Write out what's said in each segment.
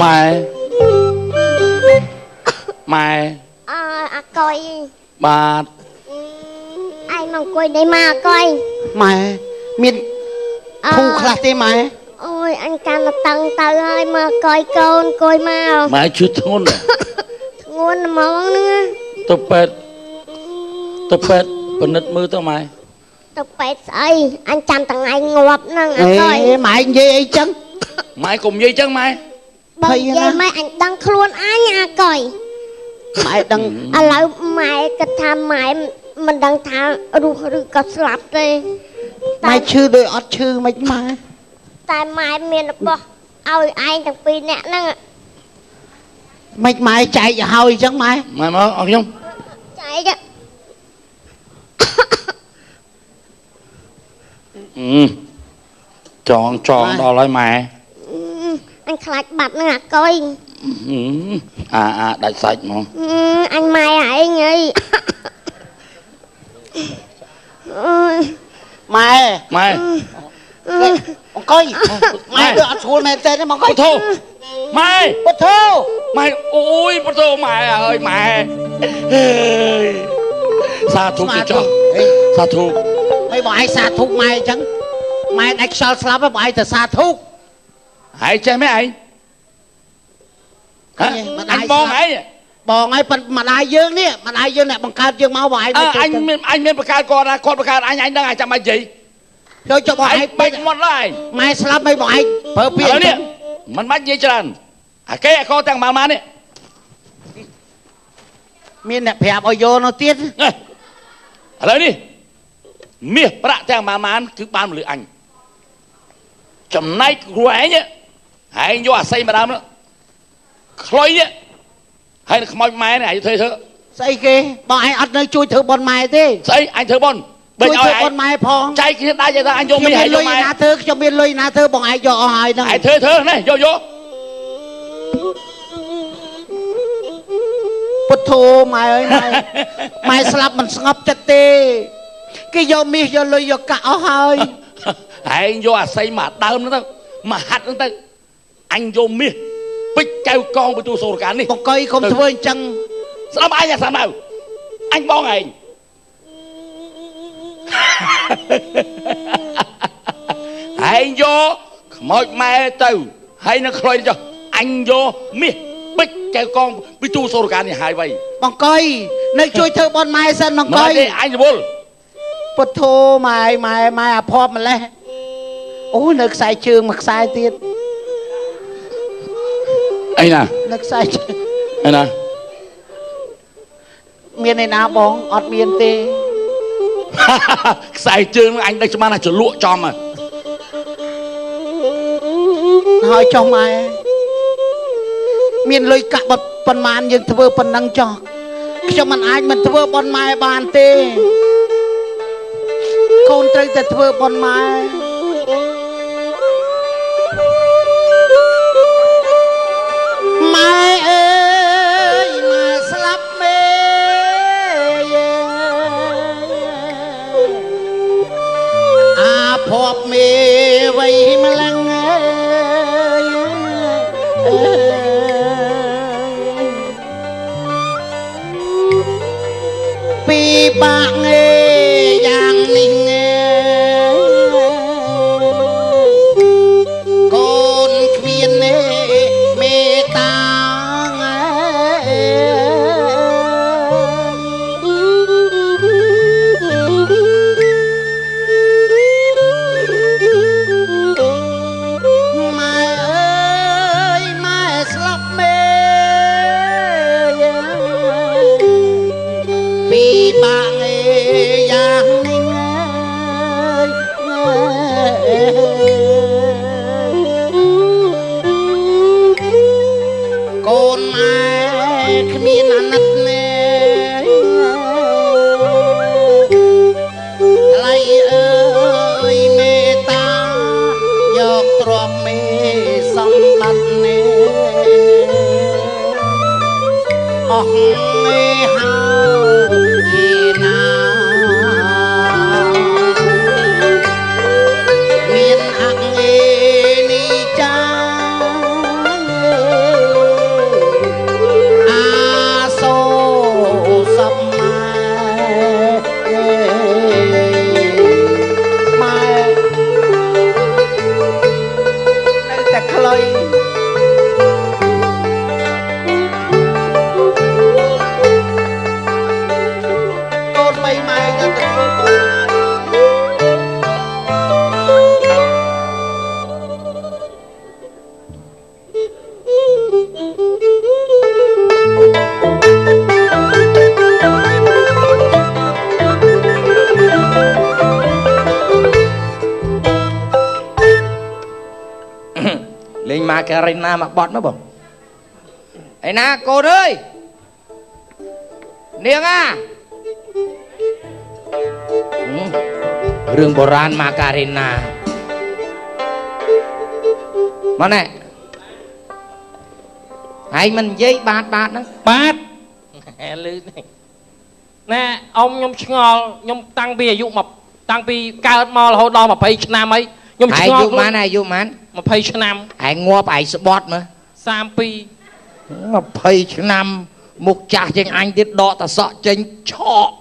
ម៉ែម៉ែអើអាកុយបាទឯងមកអង្គុយនេះមកអាកុយម៉ែមានធូរខ្លះទេម៉ែអូយអញកាន់តឹងទៅហើយមកកុយកូនអង្គុយមកម៉ែឈឺធ្ងន់ធ្ងន់ហ្មងហ្នឹងទៅពេទ្យទៅពេទ្យពិនិត្យមើលទៅម៉ែទៅពេទ្យស្អីអញចាំថ្ងៃងាប់ហ្នឹងអាកុយម៉ែនិយាយអីចឹងម៉ែកុំនិយាយចឹងម៉ែបើនិយាយម៉ែអញដឹងខ្លួនអញអាកុយម៉ែដឹងឥឡូវម៉ែគិតថាម៉ែមិនដឹងថារស់ឬក៏ស្លាប់ទេម៉ែឈឺដោយអត់ឈឺមិនម៉ែតែម៉ែមានរបស់ឲ្យឯងទាំងពីរនាក់ហ្នឹងមិនម៉ែចែកឲ្យហើយចឹងម៉ែម៉ែមកអស់ខ្ញុំចែកចងចងដល់ហើយម៉ែអញខ្លាចបាត់ហ្នឹងអាកុយអាអាដាច់សាច់ហ្មងអញម៉ែឯងអីម៉ែម៉ែអង្គុយម៉ែដូចអត់ស្រួលមែនទេមកអង្គុយពុទ្ធោម៉ែពុទ្ធោម៉ែអូយពុទ្ធោម៉ែអើយម៉ែសាធុទៅចុះសាធុមិនបងឯងសាធុម៉ែអញ្ចឹងម៉ែដាច់ខ្យល់ស្លាប់បងឯងទៅសាធុហើយចេះមែនឯងអញបងឯងបងឯងប៉ុន្តែម្ដាយយើងនេះម្ដាយយើងអ្នកបង្កើតយើងមកបងឯងអញមានអញមានបង្កើតគាត់ណាគាត់បង្កើតអញអញដឹងអញចាំបាច់និយាយចូលចុះបងឯងបែកមាត់ហើយម៉ែស្លាប់មិនបងឯងប្រើពាក្យនេះមិនបាច់និយាយច្រើនអាគេអាកទាំងម៉ាម៉ានេះមានអ្នកប្រាប់ឲ្យយកនោះទៀតឥឡូវនេះមាសប្រាក់ទាំងម៉ាម៉ានគឺបានមកលើអញចំណែកគ្រូឯងឯងយកអាស័យម្ដងខ្លុយនេះហើយខ្មោចម៉ែនេះឯងធ្វើធ្វើស្អីគេបងឯងអត់នៅជួយធ្វើប៉ុនម៉ែទេស្អីអញធ្វើប៉ុនបើឲ្យប៉ុនម៉ែផងចែកគ្នាដាច់ថាអញយកមាសឲ្យយកម៉ែណាធ្វើខ្ញុំមានលុយណាធ្វើបងឯងយកអស់ហើយហ្នឹងឯងធ្វើធ្វើនេះយកយកពុទ្ធោម៉ែអើយម៉ែម៉ែស្លាប់មិនស្ងប់ចិត្តទេគេយកមាសយកលុយយកកាក់អស់ហើយឯងយកអាស័យមកដើមហ្នឹងទៅមកហាត់ហ្នឹងទៅអញយកមាសពេជ្រកៅកងបន្ទូសូរកានេះបង្គីកុំធ្វើអញ្ចឹងស្ដាប់អញអាសាមៅអញបងឯងឯងយកខ្មោចម៉ែទៅហើយនឹងខ្លុយចុះអញយកមាសពេជ្រកៅកងពីទូសូរកានេះហើយវៃបង្គីនៅជួយធ្វើបនម៉ែសិនបង្គីទេអញរវល់ពុទ្ធោម៉ែម៉ែម៉ែអាភ័ព្វម្លេះអូនៅខ្សែជើងមួយខ្សែទៀតអីណានៅខ្សែជើងអីណាមានឯណាបងអត់មានទេខ្សែជើងអញដឹងច្បាស់ណាចលក់ចំហើយចុះម៉ែមានលុយកាក់ប៉ុន្មានយើងធ្វើប៉ុណ្ណឹងចុះខ្ញុំមិនអាចមិនធ្វើប៉ុនម៉ែបានទេកូនត្រូវតែធ្វើប៉ុនម៉ែម៉ែអើយម៉ែស្លាប់មេអាភ័ព្វមេវ័យម្លឹងអើយពីបាក់ងេយ៉ាងនេះកូនគ្មានទេមេតាម៉ែអើយម៉ែស្លាប់មេពីបាក់យ៉ាងនេះកូនម៉ែគ្មានអាណិតណែថ្លៃអើយមេតាយកទ្រព្យមេសម្បត្តិនេះអស់មេហើយណាមានអង្អេនេះចា លេងម៉ាការ៉េណាមកបត់មកបងឯណាកូនអើយនាងអារឿងបុរាណម៉ាការ៉េណាមកណែឯងមិននិយាយបាទបាទហ្នឹងបាទលឺណែអ៊ំខ្ញុំឆ្ងល់ខ្ញុំតាំងពីអាយុមកតាំងពីកើតមករហូតដល់20ឆ្នាំអីខ្ញុំឆ្ងល់អាយុម៉ានអាយុម៉ាន20ឆ្នាំឯងងាប់ឯងស្បត់មើល32 20ឆ្នាំមុខចាស់ជាងអញទៀតដកតសក់ចេញឆក់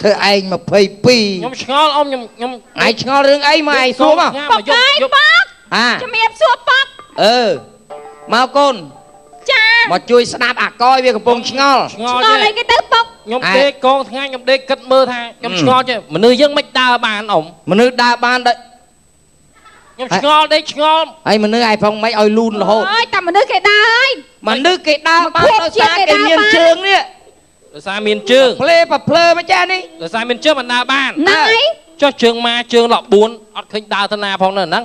ធ្វើឯង22ខ្ញុំឆ្ងល់អ៊ំខ្ញុំឯងឆ្ងល់រឿងអីមកឯងសួរមកប៉ុកអើយប៉ុកជំរាបសួរប៉ុកអឺមកកូនចាមកជួយស្ដាប់អាកយវាកំពុងឆ្ងល់ឆ្ងល់អីគេទៅប៉ុកខ្ញុំដេកកងថ្ងៃខ្ញុំដេកគិតមើលថាខ្ញុំឆ្ងល់ចេះមនុស្សយើងមិនដើរបានអ៊ំមនុស្សដើរបានដោយខ្ញុំឆ្ងល់ដេកឆ្ងល់ហើយមនុស្សឯងផងមិនឲ្យលូនរហូតអើយតែមនុស្សគេដើរហើយមនុស្សគេដើរបានដោយសារគេមានជើងនេះដោយសារមានជើងផ្លេប្រភ្លើមកចានេះដោយសារមានជើងមិនដើរបានហ្នឹងហើយចុះជើងម៉ាជើង14អត់ឃើញដើរទៅណាផងនៅហ្នឹង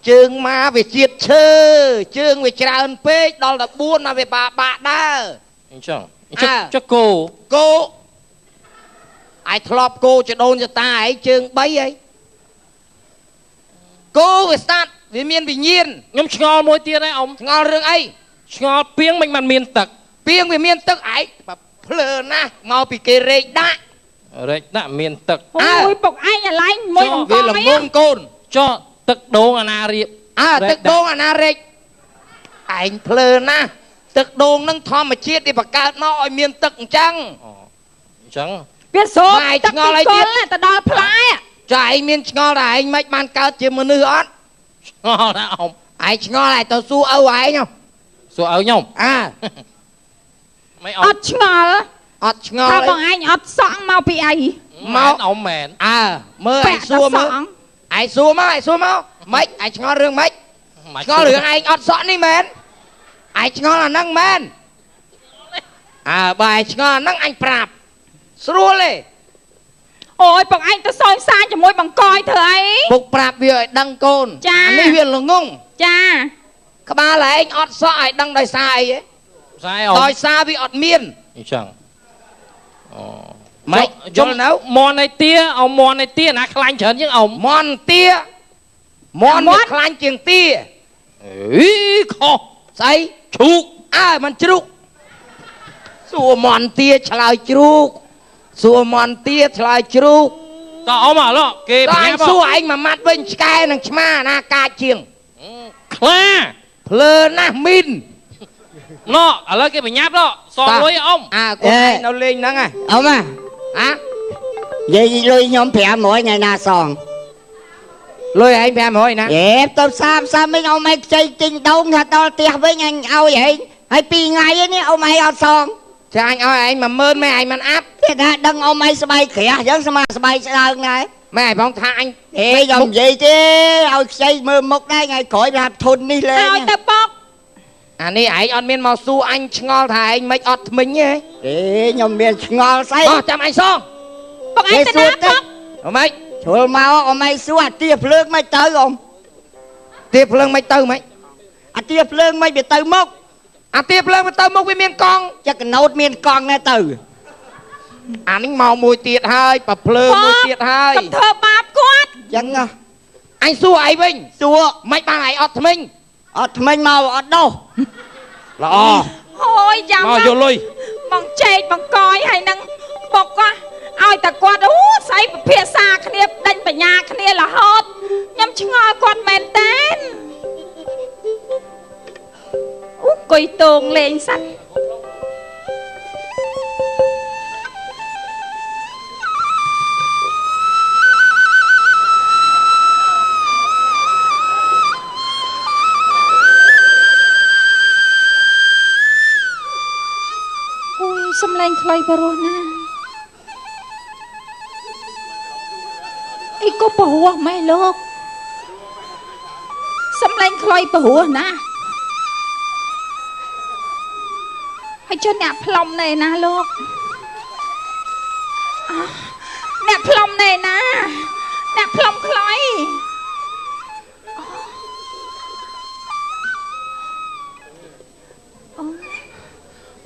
ជើងម៉ាវាជាតិឈើជើងវាច្រើនពេកដល់14មកវាបាក់ដើរអញ្ចឹងចុះគោគោឯងធ្លាប់គោចដូនចតាឯងជើង3ហីគោវាស្តាត់វាមានវិញ្ញាណខ្ញុំឆ្ងល់មួយទៀតដែរអ៊ំឆ្ងល់រឿងអីឆ្ងល់ពីងមិនបានមានទឹកពីងវាមានទឹកឯងភ្លើណាស់មកពីគេរែកដាក់រែកដាក់មានទឹកអូយពុកឯងអាឡែងមួយបង្កវាល្ងងកូនចុះទឹកដូងអាណារៀបអើទឹកដូងអាណារែកឯងភ្លើណាស់ទឹកដូងនឹងធម្មជាតិវាបង្កើតមកឲ្យមានទឹកអញ្ចឹងអញ្ចឹងវាស្រូបទឹកពីគល់ទៅដល់ផ្លែចាឯងមានឆ្ងល់ថាឯងមិនបានកើតជាមនុស្សអត់ឆ្ងល់ណាអ៊ំឯងឆ្ងល់ឯងទៅសួរឪឯងសួរឪខ្ញុំអើមិនអត់ឆ្ងល់អត់ឆ្ងល់ថាបងឯងអត់សក់មកពីអីមកអ៊ំមែនអើមើលឯងសួរមើលឯងសួរមកឯងសួរមកម៉េចឯងឆ្ងល់រឿងម៉េចឆ្ងល់រឿងឯងអត់សក់នេះមែនឯងឆ្ងល់អាហ្នឹងមែនអើបើឯងឆ្ងល់អាហ្នឹងអញប្រាប់ស្រួលទេអូយពុកឯងទៅសោយសាជាមួយបង្កយធ្វើអីពុកប្រាប់វាឲ្យដឹងកូនអានេះវាល្ងងចាក្បាលឯងអត់សក់ឲ្យដឹងដោយសារអីហ៎ដោយសារវាអត់មានអញ្ចឹងអូម៉េចយល់នៅមន់ឯទាអ៊ំមន់ឯទាណាខ្លាញ់ច្រើនជាងអ៊ំមន់ទាមន់វាខ្លាញ់ជាងទាអីខុសស្អីជ្រូកអើមិនជ្រូកសួរមន់ទាឆ្លើយជ្រូកសួរមន់ទាឆ្លើយជ្រូកតើអ៊ំអាឡោគេប្រាប់សួរឯងមួយម៉ាត់វិញឆ្កែនិងឆ្មាណាកាចជាងខ្លាភ្លើណាស់មីនណោះឥឡូវគេបញ្ញាប់ណោះសងលុយអ៊ំអើកូនឯងនៅលេងហ្នឹងហ៎អ៊ំហ៎ហានិយាយលុយខ្ញុំ500ថ្ងៃណាសងលុយឯង500ណាអេទៅសាមសាមវិញអ៊ំឯងខ្ចីទិញដូងថាដល់ផ្ទះវិញអញឲ្យឯងហើយ2ថ្ងៃនេះអ៊ំឯងអត់សងចាអញឲ្យឯង10000ម៉ែឯងមិនអាប់គេថាដឹងអ៊ំឯងស្បែកក្រាស់អញ្ចឹងស្មាស្បែកស្ដើងដែរម៉ែឯងបងថាអញអេខ្ញុំនិយាយទេឲ្យខ្ចីមើលមុខដែរថ្ងៃក្រោយប្រាប់ធុននេះលេងឲ្យទៅប៉ុកអានេះឯងអត់មានមកសួរអញឆ្ងល់ថាឯងមិនអត់ថ្មិញទេអេខ្ញុំមានឆ្ងល់ស្អីអោះចាំអញសងប៉ុកឯងទៅណាប៉ុកអម៉េចជ្រុលមកអ៊ំឯងសួរអាទាភ្លើងមិនទៅអ៊ំទាភ្លើងមិនទៅមិនអាទាភ្លើងមិនវាទៅមុខអាទាភ្លើងវាទៅមុខវាមានកង់ចកណោតមានកង់ដែរទៅអានេះមកមួយទៀតហើយប្រភ្លើងមួយទៀតហើយកុំធ្វើបាបគាត់អញ្ចឹងអញសួរឯងវិញសួរមិនបានឯងអត់ថ្មិញអត់ថ្មិញមកអត់ដោះល្អអូយចាំមកយកលុយបងជែកបងកយហើយនឹងបុកឲ្យតែគាត់អូស្អីពិភាក្សាគ្នាដេញបញ្ញាគ្នារហូតខ្ញុំឆ្ងល់គាត់មែនតែនអូគុយតងលេងសិនអូយសំឡេងខ្លីបរោះណាអីក៏បរោះម៉ែលោកសំឡេងខ្លីបរោះណាហើយចុះអ្នកផ្លុំណែណាលោកអ្នកផ្លុំណែណាអ្នកផ្លុំខ្លី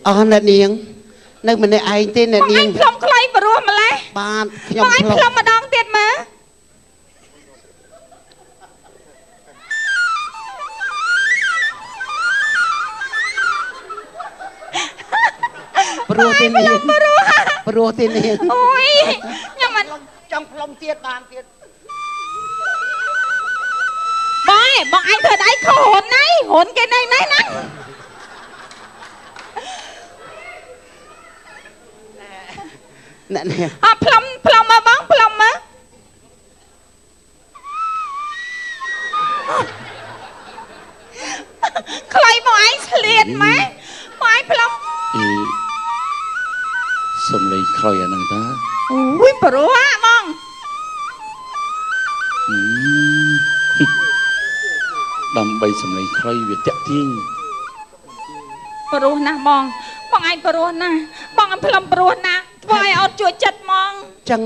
អស់អ្នកនាងនៅម្នាក់ឯងទេអ្នកនាង បងឯងផ្លុំខ្លីព្រោះម្លេះ បាទខ្ញុំ បងឯងផ្លុំម្ដងទៀតមើល ព្រោះទេនាងព្រោះទេនាង អូយខ្ញុំមិន ចង់ផ្លុំទៀតបានទៀត បងឯងបងឯងធ្វើដៃខុសហ៊ុនណៃហ៊ុនគេណៃណៃណា អ្នកនេះ អផ្លុំផ្លុំមកបងផ្លុំមកខ្លីមកឯងឆ្លៀតម៉ែមកឯងផ្លុំ អីសំឡេងខ្លីអាហ្នឹងតា អូយព្រោះហ่ะបង ដើម្បីសំឡេងខ្លីវាតាក់ទាញ ព្រោះណាស់បងបងឯងព្រោះណាស់បងឯងផ្លុំព្រោះណាស់ធ្វើឲ្យអត់ជួយចិត្តហ្មង ចឹង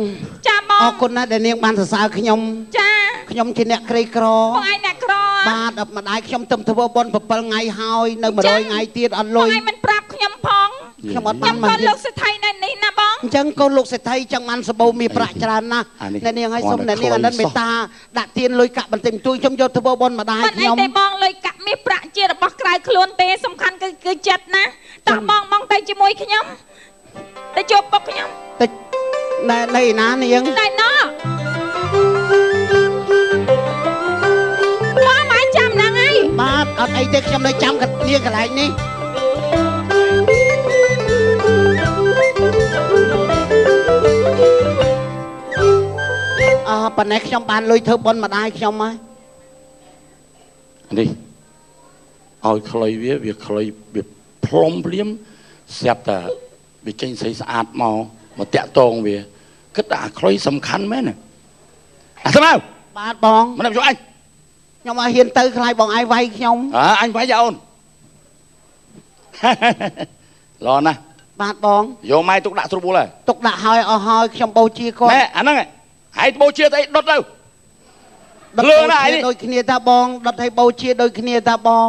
ចាបង អរគុណណាស់ដែលនាងបានសរសើរខ្ញុំ ចា ខ្ញុំជាអ្នកក្រីក្រ បងឯងអ្នកក្រ បាទម្ដាយខ្ញុំទៅធ្វើបុណ្យ7ថ្ងៃហើយនៅ100ថ្ងៃទៀតអត់លុយ បងឯងមិនប្រាប់ខ្ញុំផង ខ្ញុំអត់បាន មកលោកសេដ្ឋីនៅនេះណាបង អញ្ចឹងកូនលោកសេដ្ឋីចង់បានសបោមានប្រាក់ច្រើនណាស់អ្នកនាងឲ្យសុំអ្នកនាងអាណិតមេត្តាដាក់ទានលុយកាក់បន្តិចបន្តួចខ្ញុំយកធ្វើបុណ្យម្ដាយខ្ញុំ មិនអីទេបងលុយកាក់មាសប្រាក់ជារបស់ក្រៅខ្លួនទេសំខាន់គឺគឺចិត្តណាតោះបងបងទៅជាមួយខ្ញុំទៅជួបពុកខ្ញុំ ទៅណែនៅណានាង ណែណបងមកចាំហ្នឹងហើយ បាទអត់អីទេខ្ញុំនៅចាំនាងកន្លែងនេះ អើប៉ុណ្ណេះខ្ញុំបានលុយធ្វើបុណ្យម្ដាយខ្ញុំហើយ នេះឲ្យខ្លីវាវាខ្លីវាផ្លុំភ្លាមស្រាប់តែវាចេញស្អីស្អាតមកមកតាក់តងវាគិតថាអាខ្លីសំខាន់មែនណាអាស្មៅ បាទបង មិនយកអញ ខ្ញុំឲ្យហ៊ានទៅខ្លាចបងឯងវាយខ្ញុំ អើអញវាយអូនល្អណាស់ បាទបង យកម៉ែទុកដាក់ស្រួលបួលហើយ ទុកដាក់ហើយអស់ហើយខ្ញុំបូជាគាត់ ណែអាហ្នឹងហើយបូជាទៅអីដុតទៅ ដុតណាដូចគ្នាតាបងដុតឲ្យបូជាដូចគ្នាតាបង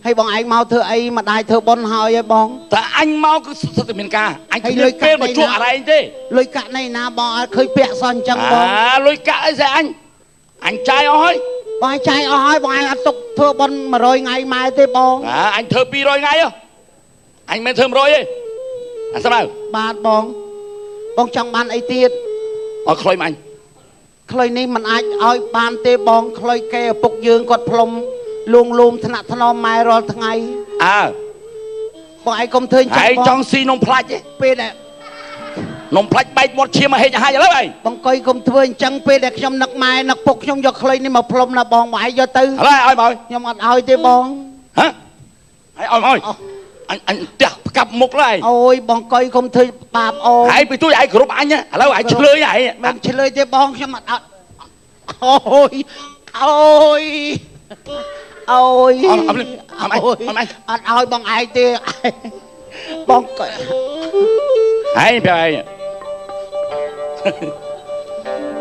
ហើយបងឯងមកធ្វើអីម្ដាយធ្វើបុណ្យហើយហ៎បង តែអញមកគឺសិតតែមានការអញគ្មានពេលមកជួបអរឯងទេ លុយកាក់នៃណាបងអត់ឃើញពាក់សោះអញ្ចឹងបង អាលុយកាក់អីស្អីអញអញចាយអស់ហើយ បងឯងចាយអស់ហើយបងឯងអត់ទុកធ្វើបុណ្យ100ថ្ងៃម៉ែទេបង អាអញធ្វើ200ថ្ងៃហ៎អញមិនធ្វើ100ទេអាស្មៅ បាទបងបងចង់បានអីទៀត ឲ្យខ្លុយមកអញ ខ្លុយនេះมันអាចឲ្យបានទេបងខ្លុយគេឪពុកយើងគាត់ផ្លុំលួងលោមថ្នាក់ថ្នមម៉ែរាល់ថ្ងៃ អើ បងឯងកុំធ្វើអញ្ចឹង ឯងចង់ស៊ីនំផ្លាច់ទេ ពេលដែល នំផ្លាច់បែកមាត់ឈាមមកហេកហាយឥឡូវឯង បងកុយកុំធ្វើអញ្ចឹងពេលដែលខ្ញុំនឹកម៉ែនឹកពុកខ្ញុំយកខ្លុយនេះមកផ្លុំណាបងបងឯងយកទៅ ឥឡូវឲ្យមក ខ្ញុំអត់ឲ្យទេបង ហ៎ឲ្យឲ្យមកអញអញផ្ទះផ្កាប់មុខឡើយ អូយបងកុយកុំធ្វើបាបអូ ឯងពីទួយឯងគ្រប់អញឥឡូវឯងឆ្លើយឯង មិនឆ្លើយទេបងខ្ញុំអត់អូយអូយអូយ អត់ អត់ឲ្យបងឯងទេបងកុយ ឯងប្រាប់ឯង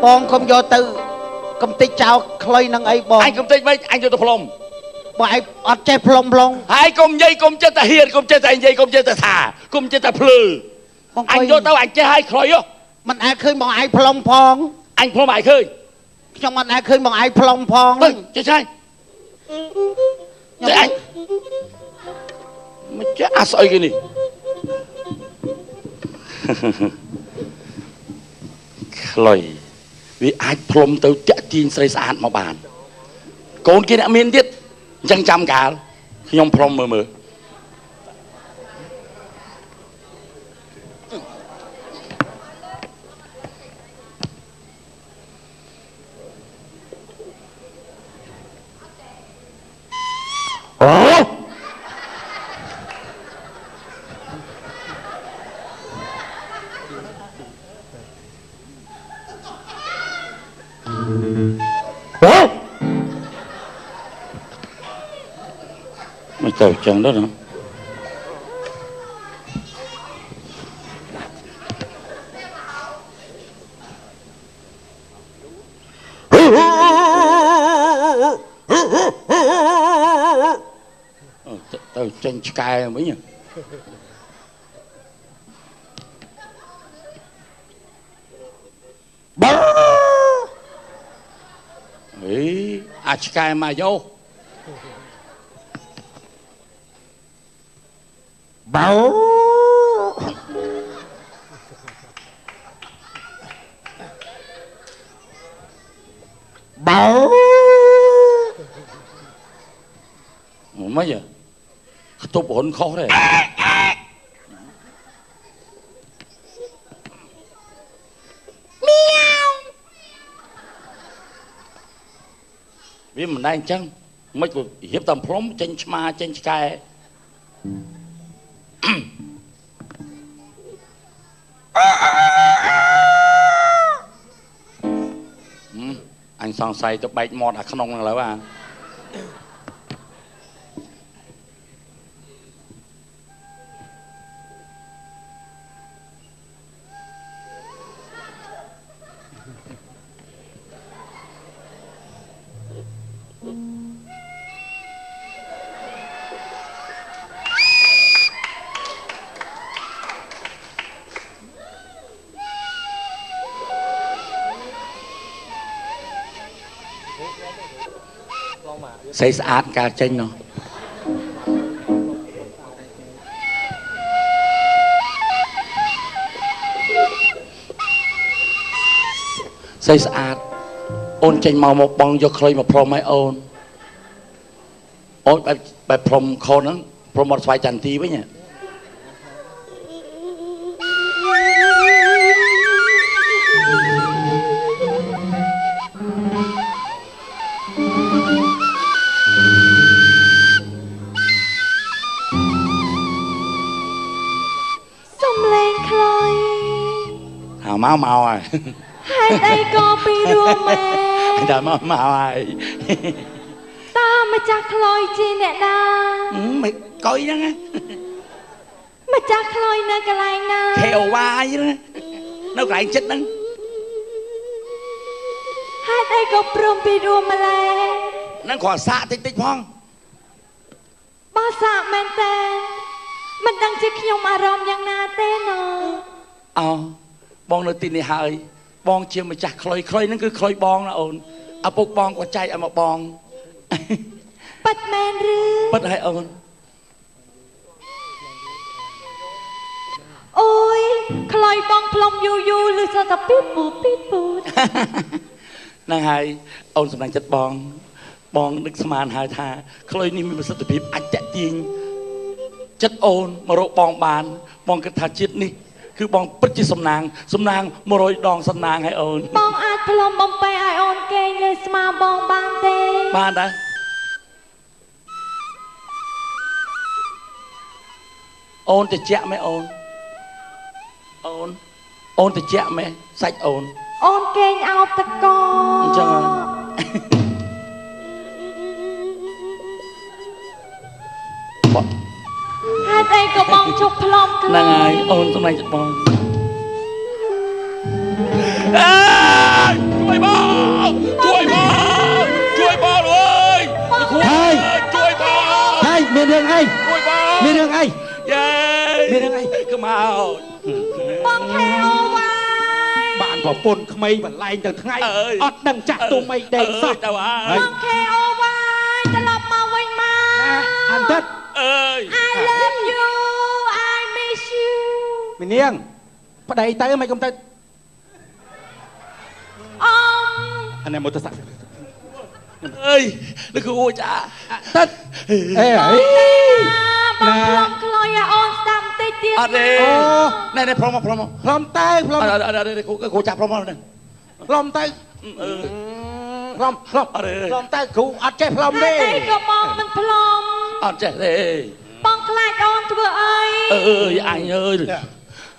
បងកុំយកទៅកំតិចចោលខ្លុយនឹងអីបង អញកំតិចមិនអញយកទៅផ្លុំ បងឯងអត់ចេះផ្លុំផ្លង ហើយកុំនិយាយកុំចេះតែហ៊ានកុំចេះតែនិយាយកុំចេះតែថាកុំចេះតែភ្លឺអញយកទៅអញចេះឲ្យខ្លុយ មិនអាចឃើញបងឯងផ្លុំផង អញផ្លុំឯងឃើញ ខ្ញុំអត់អាចឃើញបងឯងផ្លុំផង ចេះចេះតែអញមិនចេះអាស្អីគេនេះខ្លុយវាអាចផ្លុំទៅតាក់ទាញស្រីស្អាតមកបានកូនគេអ្នកមានទៀតអញ្ចឹងចាំកាលខ្ញុំផ្លុំមើលមើលអូមិនទៅចឹងដល់ណា ទៅចេញឆ្កែវិញបើអេអាចឆ្កែមកយោបើបើមិនយខ្ទប់រុនខុសទេមៀវវាមិនដែរអញ្ចឹងមិនក៏រៀបតាមផ្លុំចេញឆ្មាចេញឆ្កែអញសង្ស័យទៅបែកមាត់អាក្នុងហ្នឹងឡើយបាទស្អីស្អាតការចេញនោះស្អីស្អាតអូនចេញមកមកបងយកខ្លុយមកព្រមឲ្យអូនអូនបែបព្រមខូនហ្នឹងព្រមអត់ស្វ័យចន្ទីវិញមកមកហើយហេតុអីក៏ពីរួមមែនតែមកមកហើយតាមម្ចាស់ខ្លុយជាអ្នកណាមិនកុយហ្នឹងម្ចាស់ខ្លុយនៅកន្លែងណា KOY ហ្នឹងនៅកន្លែងចិត្តហ្នឹងហេតុអីក៏ព្រមពីរួមម្ល៉េះហ្នឹងគ្រាន់សាកតិចតិចផងបើសាកមែនតើមិនដឹងជាខ្ញុំអារម្មណ៍យ៉ាងណាទេណូអូបងនៅទីនេះហើយបងជាម្ចាស់ខ្លុយខ្លុយហ្នឹងគឺខ្លុយបងណាអូនឪពុកបងក៏ចែកឲ្យមកបងពិតមែនឬពិតហើយអូនអូយខ្លុយបងផ្លុំយូរយូរឬសតពីពូពីពូហ្នឹងហើយអូនសម្លាញ់ចិត្តបងបងនឹកស្មានហើយថាខ្លុយនេះមានប្រសិទ្ធភាពអាចតាក់ទាញចិត្តអូនមករកបងបានបងគិតថាជាតិនេះគឺបងពិតជាសំណាងសំណាង100ដងសំណាងឲ្យអូនបងអាចផ្លុំបំពេឲ្យអូនគេងលើស្មាបងបានទេបានដែរអូនតិចមែនអូនអូនអូនតិចមែនសាច់អូនអូនគេងអោបតកអញ្ចឹងបងហេតុអីក៏បងជប់ផ្លុំខ្លួនហ្នឹងហើយអូនសម្លាញ់ចិត្តបងអើយជួយបងជួយបងជួយបងអើយហើយជួយបងហើយមានរឿងអីជួយបងមានរឿងអីយេមានរឿងអីខ្មោចបងខេអូវ៉ាយបានប្រពន្ធក្មេងបន្លែងទៅថ្ងៃអត់ដឹងចាស់ទុំអីដេកសោះបងខេអូវ៉ាយត្រឡប់មកវិញមក អន្តិតអើយ I love you I miss you មីនាងប្តីទៅមិនកុំទៅអមអានេះមកទៅសាក់អើយលោកគ្រូចាតិតអេអី បងផ្លុំខ្លុយឲ្យអូនស្ដាប់តិចទៀតអត់ទេណែណែផ្លុំមកផ្លុំមកផ្លុំទៅផ្លុំអត់អត់គ្រូចាផ្លុំមកហ្នឹងផ្លុំទៅផ្លុំផ្លុំផ្លុំទៅគ្រូអត់ចេះផ្លុំទេអីក៏បងមិនផ្លុំអត់ចេះទេបងខ្លាចអូនធ្វើអីអើយអញអើយ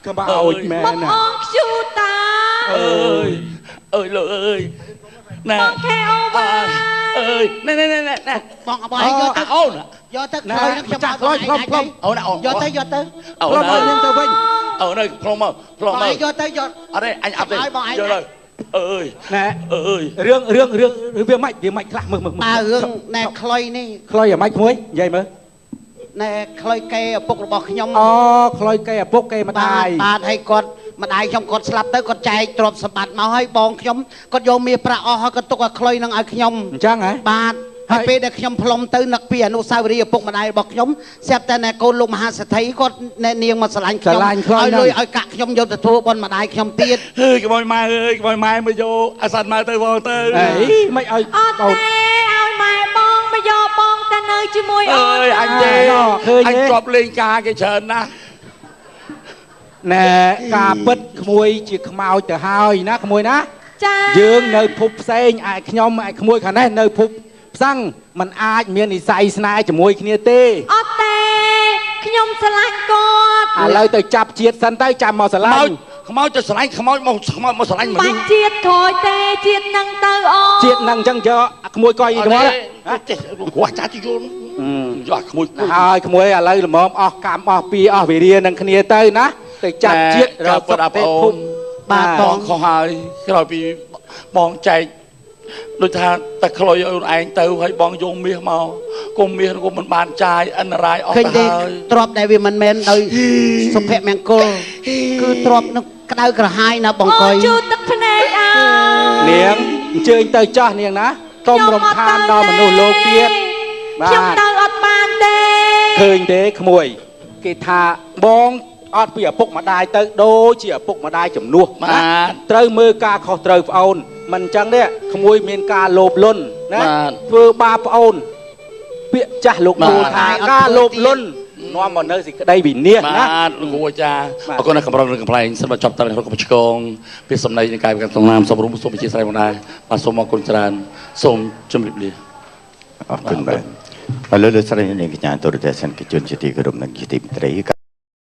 ក្បោចមែនបងអូនខ្ជូតាអើយអើយលោកអើយណែបងខេអូវ៉ាអើយណែណែណែណែបងអបយកទៅអូនយកទៅខ្លុយខ្ញុំចាក់ខ្លុយផ្លុំផ្លុំអូនអូនយកទៅយកទៅផ្លុំឲ្យខ្ញុំទៅវិញអូនផ្លុំមកផ្លុំមកយកទៅយកអត់ទេអញអត់ទេយកទៅអើយណែអើយរឿងរឿងរឿងវាមិនខ្លះមើលមើលបាទរឿងណែខ្លុយនេះខ្លុយអាម៉េចក្មួយនិយាយមើល ណែក្លុយកេឪពុករបស់ខ្ញុំអូក្លុយកេឪពុកគេម្ដាយបាទហើយគាត់ម្ដាយខ្ញុំគាត់ស្លាប់ទៅគាត់ចែកទ្រព្យសម្បត្តិមកហើយបងខ្ញុំគាត់យកមាសប្រាក់អស់ហើយគាត់ទុកឲ្យក្លុយនឹងឲ្យខ្ញុំអញ្ចឹងហ៎បាទហើយពេលដែលខ្ញុំផ្លុំទៅនឹកពីអនុស្សាវរីយ៍ឪពុកម្ដាយរបស់ខ្ញុំស្រាប់តែណែកូនលោកមហាសេដ្ឋីគាត់ណែនាងមកស្រឡាញ់ខ្ញុំឲ្យលុយឲ្យកាក់ខ្ញុំយកទៅធ្វើបុណ្យម្ដាយខ្ញុំទៀតអើយក្មួយម៉ែអើយក្មួយម៉ែមកយកអាសានម៉ែទៅបងទៅអីមិនឲ្យកូនឲ្យម៉ែបងមកយកបងទៅនៅជាមួយអូនអើយអញទេអញជាប់លេងការគេច្រើនណាស់ណែការពិតក្មួយជាខ្មោចទៅហើយណាក្មួយណាចាយើងនៅភពផ្សេងឯខ្ញុំឯក្មួយខាងនេះនៅភពផ្សឹងมันអាចមាននិស័យស្នេហ៍ជាមួយគ្នាទេអត់ទេខ្ញុំស្រឡាញ់គាត់ឥឡូវទៅចាប់ជាតិសិនទៅចាំមកស្រឡាញ់ខ្មោចទៅស្រឡាញ់ខ្មោចមកខ្មោចមកស្រឡាញ់មនុស្សបាច់ជាតិក្រោយទេជាតិនឹងទៅអូជាតិនឹងអញ្ចឹងយកក្មួយកយក្មួយចេះគ្រាស់ចាស់យល់យកក្មួយហើយក្មួយឥឡូវល្មមអស់កម្មអស់ពីអស់វិរិយនឹងគ្នាទៅណាទៅចាប់ជាតិរកសុខទេភពបាទបងខុសហើយក្រោយពីបងចែកដូចថាតែក្លុយឲ្យឯងទៅហើយបងយកមាសមកគុំមាសក៏មិនបានចាយអន្តរាយអស់ទៅហើយទ្រព្យដែលវាមិនមែនដោយសុភមង្គលគឺទ្រព្យនឹងក្តៅក្រហាយណាបងកុយជូតទឹកភ្នែកអើនាងអញ្ជើញទៅចាស់នាងណាកុំរំខានដល់មនុស្សលោកទៀតបាទខ្ញុំទៅអត់បានទេឃើញទេក្មួយគេថាបងអត់ពីឪពុកម្ដាយទៅដូចជាឪពុកម្ដាយជំនួសណាត្រូវមើលការខុសត្រូវប្អូនមិនអញ្ចឹងទេក្មួយមានការលោភលន់ណាធ្វើបាបប្អូនពាក្យចាស់លោកគ្រូថាការលោភលន់នាំមកនៅសេចក្តីវិនាសណាបាទលោកគ្រូអាចារ្យអរគុណណាស់កម្រនឹងកំ pl ែងសិនបើចប់តើក្នុងកំឆ្កងពីសំណៃនៃកាយវិការសំណាមសូមរួមសូមអធិស្ឋានផងដែរបាទសូមអរគុណច្រើនសូមជម្រាបលាអរគុណបាទឥឡូវលោកស្រីនាងកញ្ញាទូរទស្សនិកជនជាទីគោរពនិងជាទីមេត្រី។